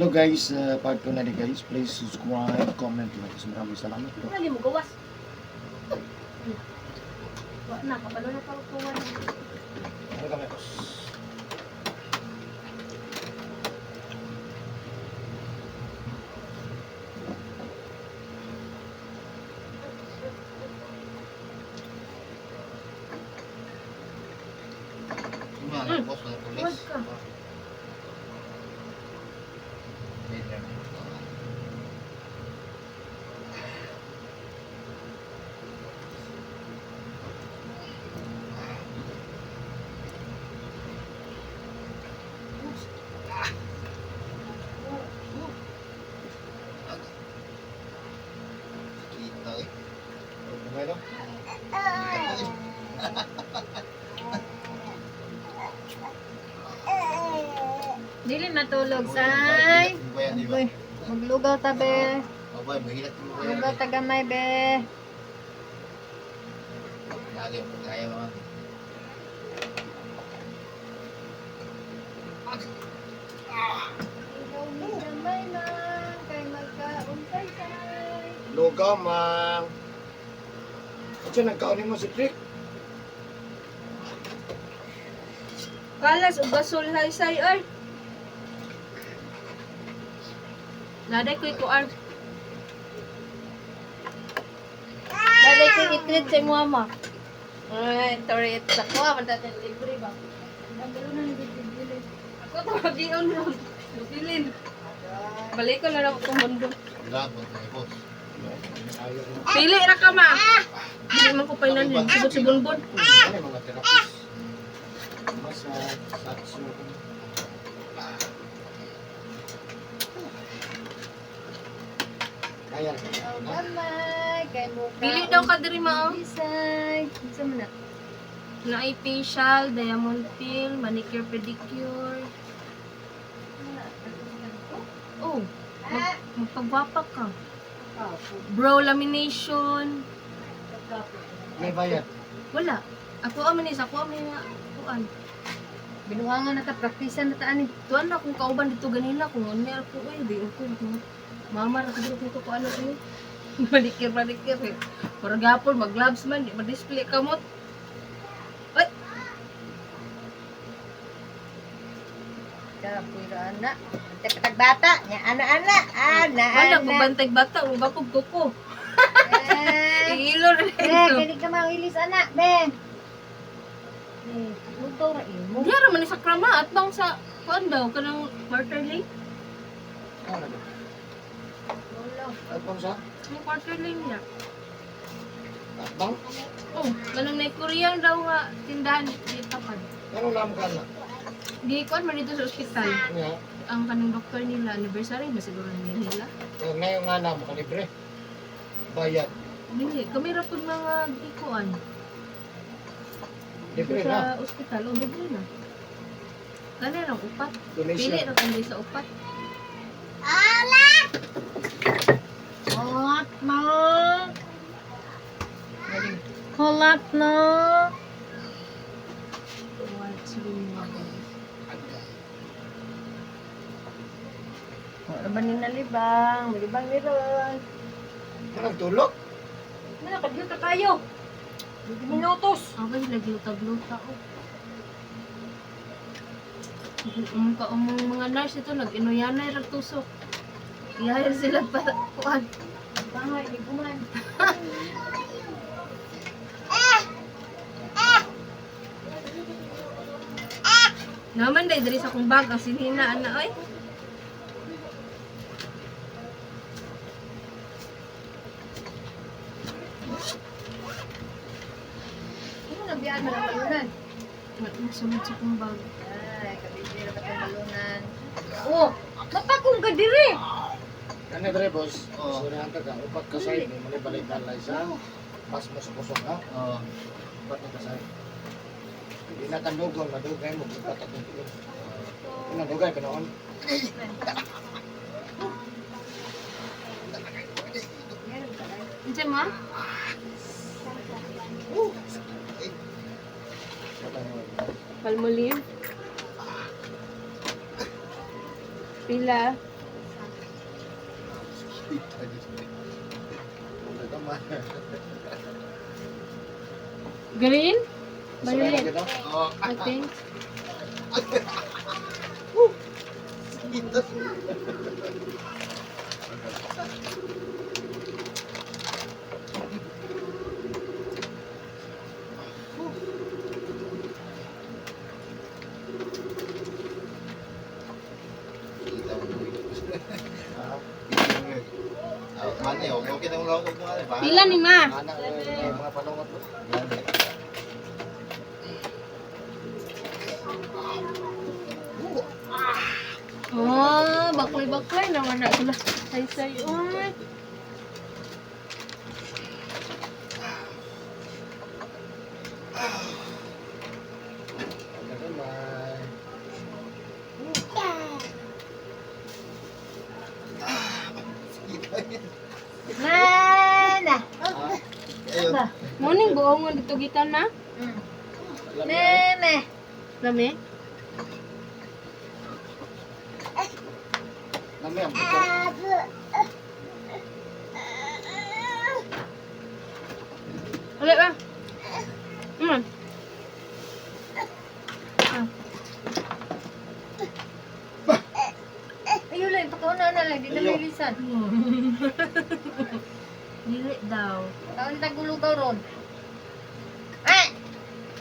Hello guys, part 2 na ni guys. Please subscribe, comment, like. So, maraming salamat po. Lagi mo gawas. Wa na kabalo na pa ko wa. Ano kami, boss? Yung mga boss, mga pulis. Huwag ka. Kita eh. Okay, no? Dili matulog, say. Di ba? Maglugaw ta, be. Abay, mahilat mo ba yan? Lugaw ta gamay, be. Lagi, kaya mga. Lugaw ni gamay man, kay magkaunsay say. Lugaw, ma'am. At siya, nagkaunin mo si Trick. Kalas ug gasol hay say ay. Naday ko'y kuan. Naday ko'y itrit sa imo ama. Ay, torit sa kuha man tatin libre ba. Ako to magion ron. Bilin. Balik ko na lang akong mundo. Grabe, mga boss. Ayaw ko. Pili ra ka ma. Dili man ko painanin. Sugod si Bonbon. Ano yung mga therapist? Massage, satsu. Kaya. Lugaw gamay, kay muka. Pili daw ka diri ma. Oh. Bisay. Unsa man na? Naay facial, diamond peel, manicure, pedicure. Oh, magpagwapa ka. Brow lamination. May bayad. Wala. Ako aman is, ako aman nga kuan. Binuangan na ta, praktisan na ta ani. Tuan na kung kauban dito ganina kung ano ako ay di ko mama ra siguro kung ko ano eh. Manicure, manicure eh. Murag gapon mag-gloves man, di ma-display kamot. Ay, Kapoy ra ana. Antay patag bata, nya ana ana, ana wala ana. magbantay bata, mabakog kuko. Eh, Iilo ra be, ito. gani ka mawilis ana, be. Eh, luto ra imo. Diya ra man ni sa krama at bang sa kuan daw kanang quarter lane. Ano na? Wala. At bang sa? Ang quarter lane niya. At bang? Oh, kanang may Korean daw nga tindahan di tapad. Ano lang ka na? Di kuan man dito sa ospital. Nga. Ang kanang doktor nila anniversary masiguro nila. Kaya ngayon nga na mo kalibre. Bayad. Dili, kami ra pud mga gikuan. Libre Sa na. ospital, oh, libre na. Kani lang upat. Donation. Pili ra kami sa upat. Kulat na. Kulat na. What's wrong? Wala ba ni nalibang? Malibang ni ron. Ano nagtulog? Ano, kadiyot na tayo. 20 minutos. Ako sila gilutag-luta oh. Ang ka ang mga nurse ito nag-inuyanay ra tusok. Iyahin sila pa kuan. Bangay, di guman. Naman day diri sa akong bag ang sinhina ana oy. Ano nabiyaan mo ng balunan? Sulod sa akong bag. Ay, kabisi na ba itong balunan? Oh, mapakong ka dire. Ano dre boss? Oo. Surihan ka ka. Upat ka side. May mali balay-balay sa. Pas mo sa kusog ha. Oo. Upat na ka side. Hindi na tandugon. Madugay mo. Upat at yung tulog. Ano dugay ka noon? Unsa mo? Palmolive. Pila. Kita dito. Wala ka man. Green? Sabay na Violet. kita. Oh, I think. kita. Kita mo dulu. Ah, Ah, mana eh, okay na lang ako kung ano. Pila ni ma? anak, eh, mga panungot mo. Oh, baklay-baklay naman na sila. Say-say. Oy. Wala ka man. Mana. Ah, Ayun. Ba. Morning buong dito gikan ma. Mm. alam niya, eh. Meme. Lami? Lami ang buto. Ulit ba? Ah. Ayun lang, pakauna na lang, di na Ayaw. may lisan. Dili daw. Kaon tagulugaw ron. Ah!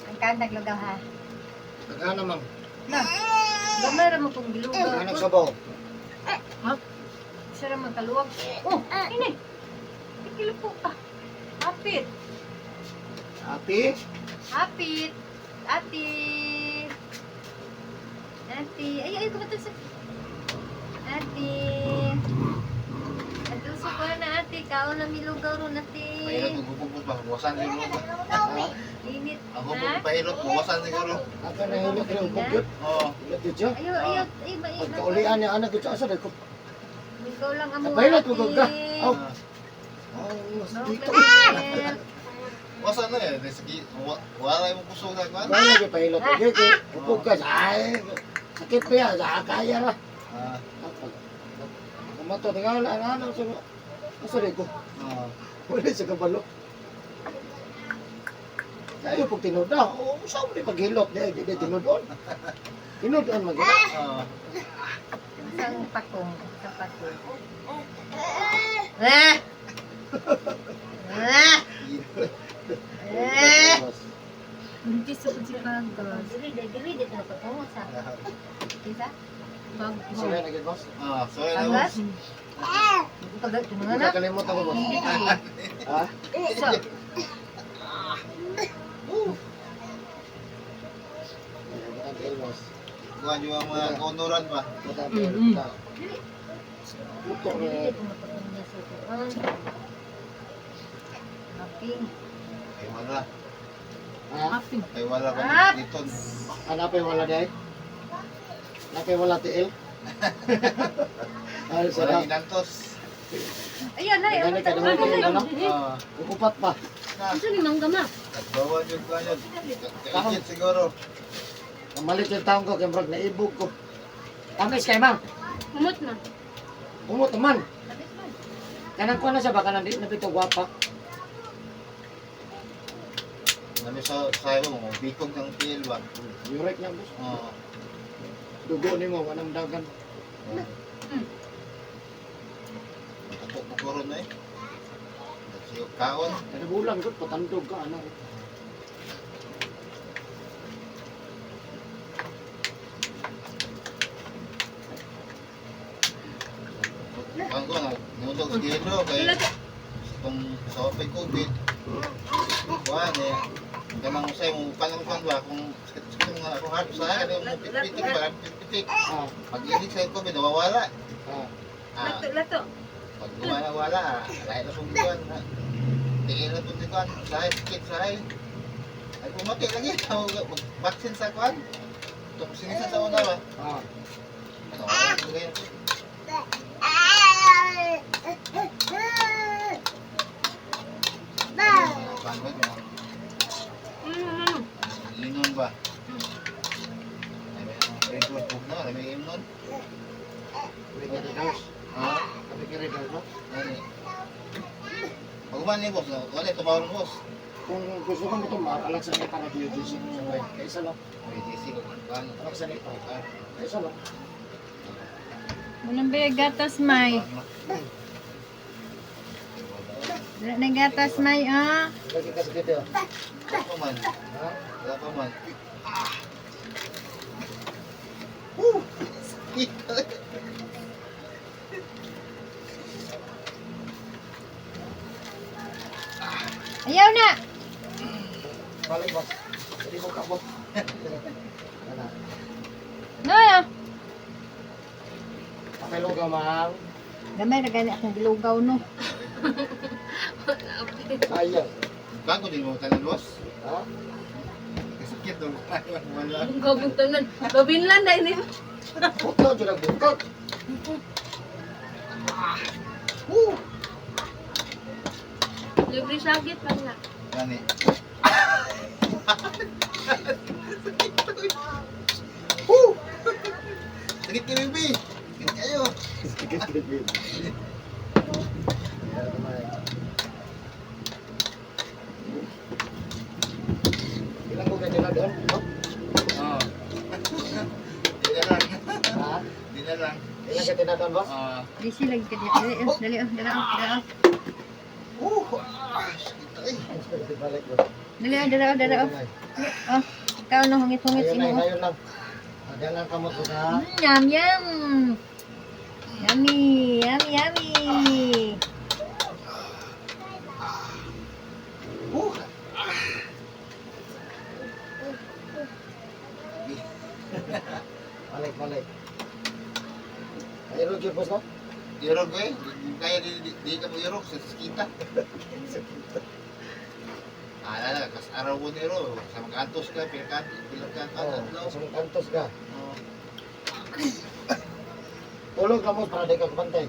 Ang kaon taglugaw ha. Taghan na, ma'am. Na. Gamay ra mo kong gilugaw. Taghan ang sabaw. Ha? Siya ra man kaluwag. Oh, ini. Tikilo po ka. Hapit. Ate, Hapit. Ate. Ate. Ay, ay, kumatal sa... Ate. Ate, sa ko na ate. Kaon na milugaw ron ate. Pahirot kung bubog ba? Buwasan siguro. Init. Ako Ha? po, pahirot, buwasan siguro. ako na hilot rin ang bugyot. Oo. Hilot yun siya. Ayo, ayo, ay, mai. Pagkaulian niya, anak yun siya. Asa dahil ko? Ikaw lang amo. Napahilot mo ka. Aw. Ah, Oh, mas Dito. dito. Buwasan na eh. Sige, wala yung kusog na kwan. Kaya lagi pahilot. Okay, okay. Upog ka. Ay, sakit pa yan. Ah, kaya ra. Ah, Kumato, tinggal anak sa asa dahil ko. ah. Wala sa kabalo. Kayo pag tinuod na, oh, saan mo di paghilot? Di, di, di, tinuod. Tinuod man gina. Ah. Isang pakong. Isang pakong. Ah! Ah! Eh! Buntis sa pagsipagas. Dili, dili, dili na patungo sa. Kita? Bago. Sorry na gid, boss. Ah, sorry na Pagas? boss. Pag Hindi na. ka kalimot ako, boss. Ha? So, Batang tiil, boss. Kuha nyo ang mga kaunuran ba? Batang tiil. Mm-mm. Puto dili na. ko mapatungo sa kuan. Aping. Ay wala. Ha? Aping. Ay wala Ah! pa dito. Hanapin wala di ay? Hanapin wala tiil? Ay, Wala sarap. inantos. Ayan na, Gani ka naman tiil, ano? Ah. Kukupat pa. Na. Ano ni mangga ma? Nagbawan yung kuha yun. Kaikit siguro. Kamalit yung taong ko, kay murag naibog ko. Tamis kay ma'am. Kumot na. Umot man. Kanang kuha na siya ba? Kanang di na pito gwapa. Nami sa sayo mo, bikog ng tiil ba? Yurek na, boss. Oo. Dugo ni mo, wanang dagan. Ako na eh. Nagsiyog kaon. Kada bulan ko, patandog ka, anak. Kuhan ko, nangutog sa gilo. Kay kung sa opay COVID. Kuhan eh. Kanang usay mo, kanang kuhan ba? Kung sakit sakit mga akong heart, usahay, kanang mo pitik ba? Pitik. Ah, Pag inig sa COVID, nawawala. ah. Ah, Lato, lato. pag wala, lahat na sungguan. Tingin na punti kuhan, usahay, sakit, usahay. Ay, pumati lagi. Mag-vaccine sa kuhan. Itong sinisa sa una ba? Ah. Ano, wala na ganyan. Kuhan ba? Mga Mm. Inon ba? Ay, may mga red na, may inon. Sabi ka rin, Ha? Sabi ka rin, no? Ha? Human ni boss, no? Wala tumawag boss. Kung gusto kong tumar, alag sa para BUGC. Sabay, kaysa lang. May GC ko kan. Alag sa nito. Kaysa lang. Walang ba yung gatas, May? Wala na gatas, May, ah. Lagi ka sa dito. Wala pa man. Ha? Wala pa man. Ayaw na! Balik boss. Hindi mo kabot. Ano? No, ah. Pakilugaw, ma'am. Gamay na gani akong gilugaw, no. Ayaw. Bago din mo tanan boss. Ha? Kasakit daw. Wala. Ang gabong tanan. Babinlan na ini. Putlo, dyan ang bukak. Woo! Libre sakit lang na. Gani. Woo! Sakit kay baby. Sakit kayo. Sige, sige. Ilang ko ganyan na doon? No? Oo. Di na lang. Ha? Di na lang. Ilang ka tinadon, boss? Ah. Di sila ka dali, oh, dali, oh, dali, oh, dali, oh. Sakit ay. Balik, boss. Dali, oh, dali, oh, dali, oh. Oh, ikaw no, hungit-hungit Ayun sino. na, ayun lang. Diyan lang kamot ko ha. Yum, yum. Yummy, yummy, yummy. Balik, balik. Ayun, yun, boss, no? Irog eh. Kaya di ka mo irog sa kita. Ala na, kas araw mo niro. Sa mag-antos ka, pila ka, pila ka, Oo, adlaw. sa mga kantos ka. Oo. Tulog lang, boss, para di ka kabantay.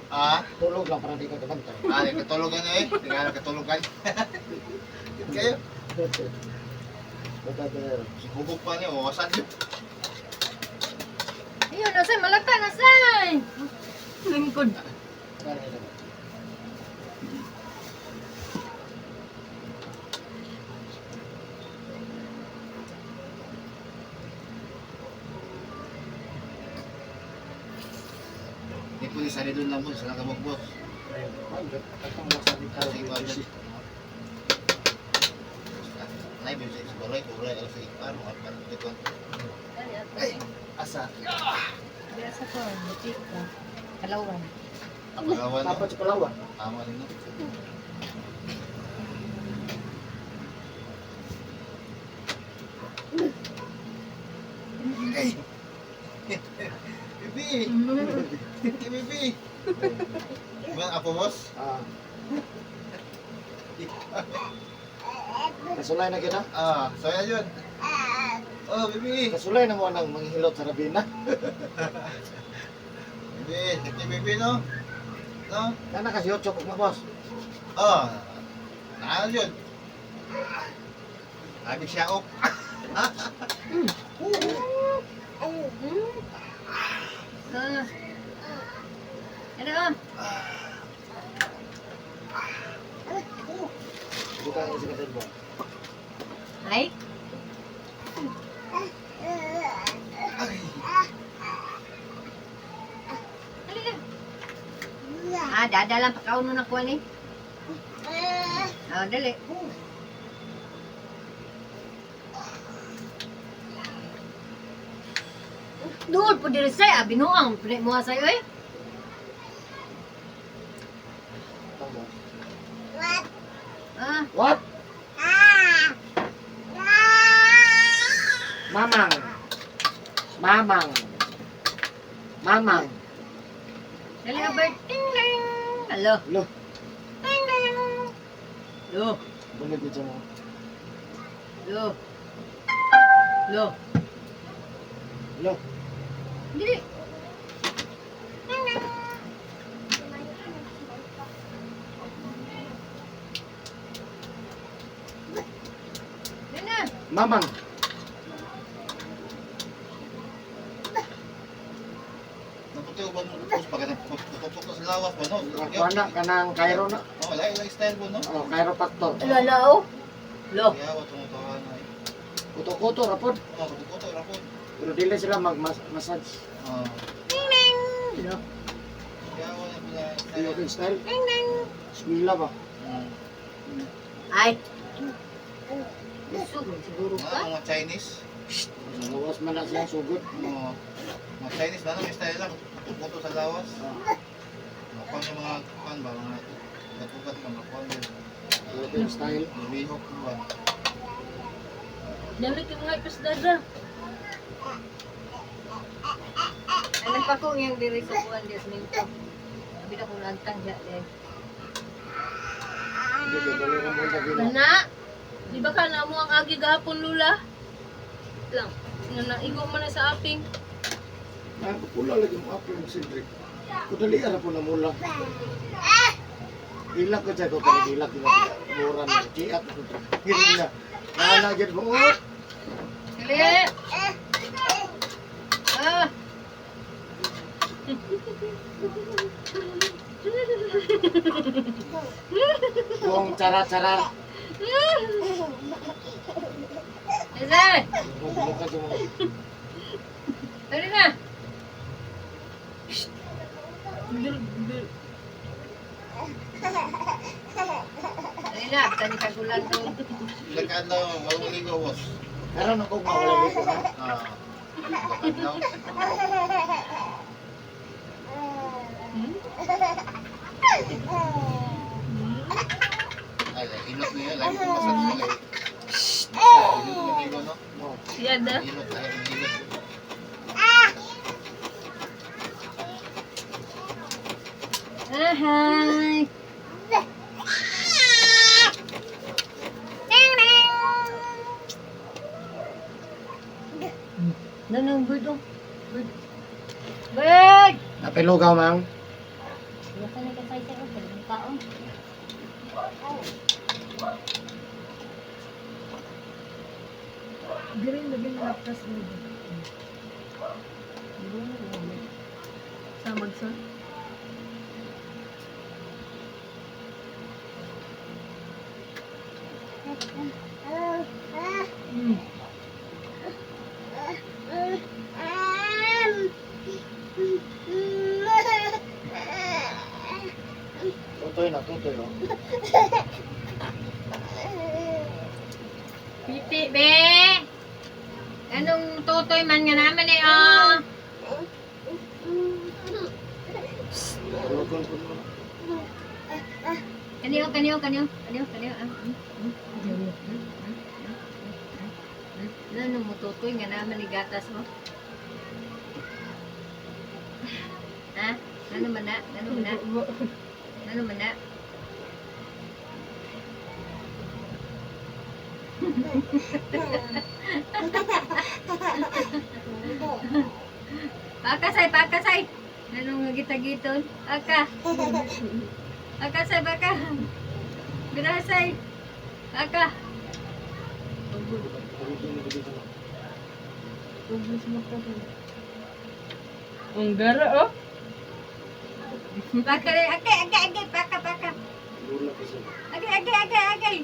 Ah, Tulog lang para di ka kabantay. ah, katulugan eh. Tingnan katulugan. Sakit kayo. Bata, pero. Hubog pa niya, wawasan yun. Ayun, nasay, malata, nasay. Lingkod. Balik, balik. Hindi po ni Sari doon lang mo, sa nakabog boss. Ayun, ayun. Katong lang sa dito, Sige, BGC. Nay, bibig sa kuray, kuray, alam sa ipar, mga parang Ay, asa. Dili sa ko, butik ko. Kalawan. Palawan, no? Dapat sa Palawan. Tama rin, no? Ay! Bibi! Bibi! Ba, apo boss? Ah. Kasulay na kita. Ah, saya yun. Oh, bibi! Kasulay na mo nang manghilot sa Rabina. Bibi, sakit bibi, no? No? Kana kasi otso kog boss. Oh, naano yun? Sabi siya, oh. Ah. Ano, oh. Buka ang sa bo. Ay, dali na. Ah, dada lang pagkaon na kuha ni. Oh, dali. Dool po diri say, ah, binuang pili mo say oy. Tama. Ah, What? Mamang. Mamang. Mamang. dali ah, Bert. Ding ding. Hello. Lo, Ding ding. Lo, bulag yun mo. lo. Lo. Lo, Dili. Ding ding. Dali na. mamang. Naputi ko ba mo boss? Pagka nagpupok sa lawas ba, no? Kuha na kanang Cairo na. Oh, wala yung style mo, no? Oh, chiropractor. Lala oh. Lo. Kaya wa tumutuhan ay. Kuto-kuto rapod. Oh, kuto-kuto rapod. Pero dili sila mag-massage. Oh. Lo. Kaya wa na pala style. European style. Bismillah ba? Ay. Busog man siguro Mga ka. mga Chinese. Sa lawas man na siya sugod. Oh, mga Chinese na may style lang. Kuto-kuto sa lawas. Makuha yung mga kuan ba mga katukat ba makuha din. European style. Lihok ba? Dami kay mga ipasdada. Alam pa ko yung diri sa kuan di minto. Abi na kung nagtang diya eh. Hindi ko dali ra mo sa gina. Kana. Di ba ka na mo ang agi gahapon lula? Lang. Nga naigo man na sa aping. Ah, pula lagi mo apil mo Cedric. Kudali ra po na mula. Ilak ko siya ko kaya ilak na mura na giat ko. Gini na. Nana gyud mo. Oh. Dali. Ah, Kung cara-cara. Ezay. Mukha sa mga. Dali na. Bir, bir. Dali na, tani kagulan to. Ilang kaadlaw walong ligo boss. Karon ako mawala dito ha. Ah. Ilang kaadlaw. Hmm? Ay, ilot niya, lagi kong massage nila eh. Ilot na ligo, no? Oh. Siya da. Ilot, ay, ilot. Ahay. Nanong bird oh. Bird. Bird! Napilugaw mang. Wala ka na kasay sa ako, kaon. Diri lagi nalaptas mo. Sa magsa. Tutoy na tutoy oh. Piti, be! Anong tutoy man nga naman eh, oh! Tulugon ko mo. Kaniyo, kaniyo, kaniyo, kaniyo, kaniyo, ah. Ano mo tutoy nga naman ni gatas mo? Ha? Ano man na? Ano man na? Ano man na? Pakasay, pakasay. Anong nga gitagiton? Aka. Akasay, baka. Birasay. Aka. Ang gara oh. Baka rin. Agay, agay, agay. Baka, baka. Lula pa siya. Agay, agay, agay, agay.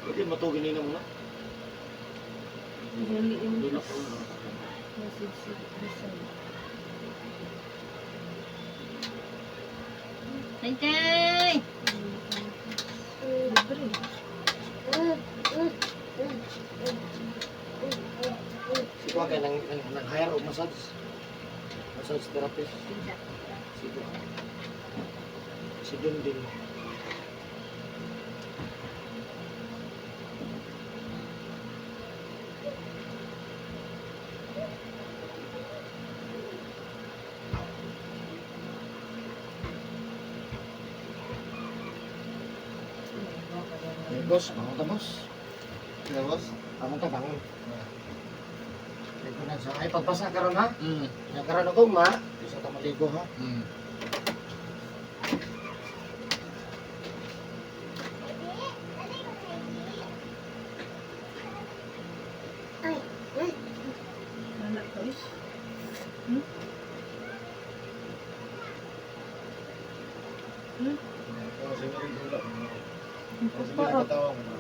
Pwede matugin nila mo na. Dili yung Lula pa mo. Taytay. Libre. Si Kuya kay nang nang nang hire og massage. Massage therapist. Si Kuya. Si Dundin. Eh, boss, bangon ta, boss. Sila, boss? Bangon ta, bangon. Ligo na siya. Ay, pagpasa karon ha. Mm. Nya karon ako ma, isa ta maligo ha. Wala ka is. Oh, sige, wala. Ang Sige, pa. nakatawa mo na.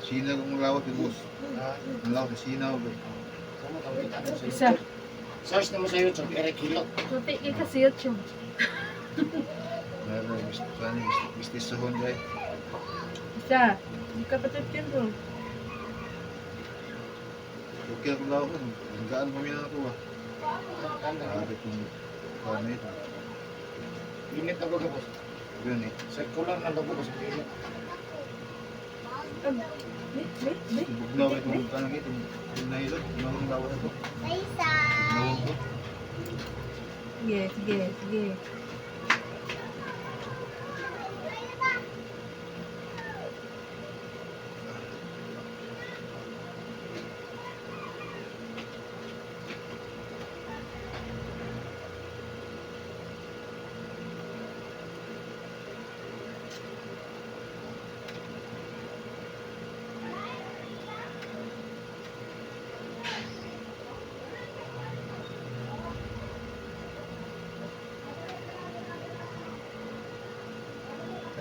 Sinaw kong lawak yung boss. Ha? Ang lawak sinaw ba. Sama ka, wait, ano sa Isa. YouTube? Search naman sa YouTube, Eric Hilot. Puti kay kasi YouTube. Meron mistiso hon dai. Isa. Di ka patapin bro. Okay akong lawak ko. Hanggaan mo na ako ah. Kanda. Grabe kung kuan ito. Init na baga, boss. Yun eh. Circular na bago, boss. Init. Ag, be, be, be. Bugnaw itong kanang ito. Yung nahilot. Ang lawak ito. Bugnaw ko. Sige, sige, sige.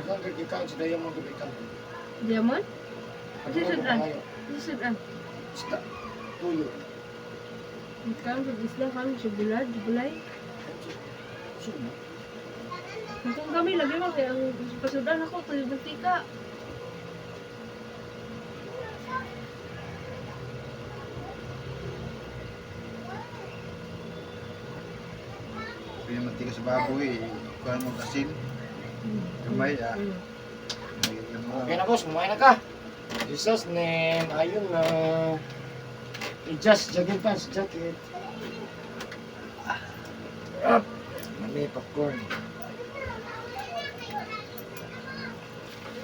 Daghang gikan sa Diamond gikan. Diamond? Ano Susudan. ba kayo? Susudan. Isda. Tuyo. Karon sa isla, karon sa bulad, bulay. Sumo. Kung kami lagi mo kay ang pasudan ako tuyo mantika. Kaya mantika sa baboy. Kuan mo asin. Gamay ah. Okay na, boss, kumain na ka. Jesus name, ayun na. Adjust jogging pants, jacket. Up. Mami, popcorn.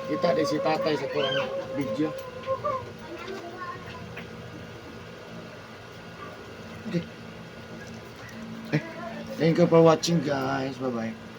Kita din si tatay sa kurang video. Okay. Eh, thank you for watching, guys. Bye-bye.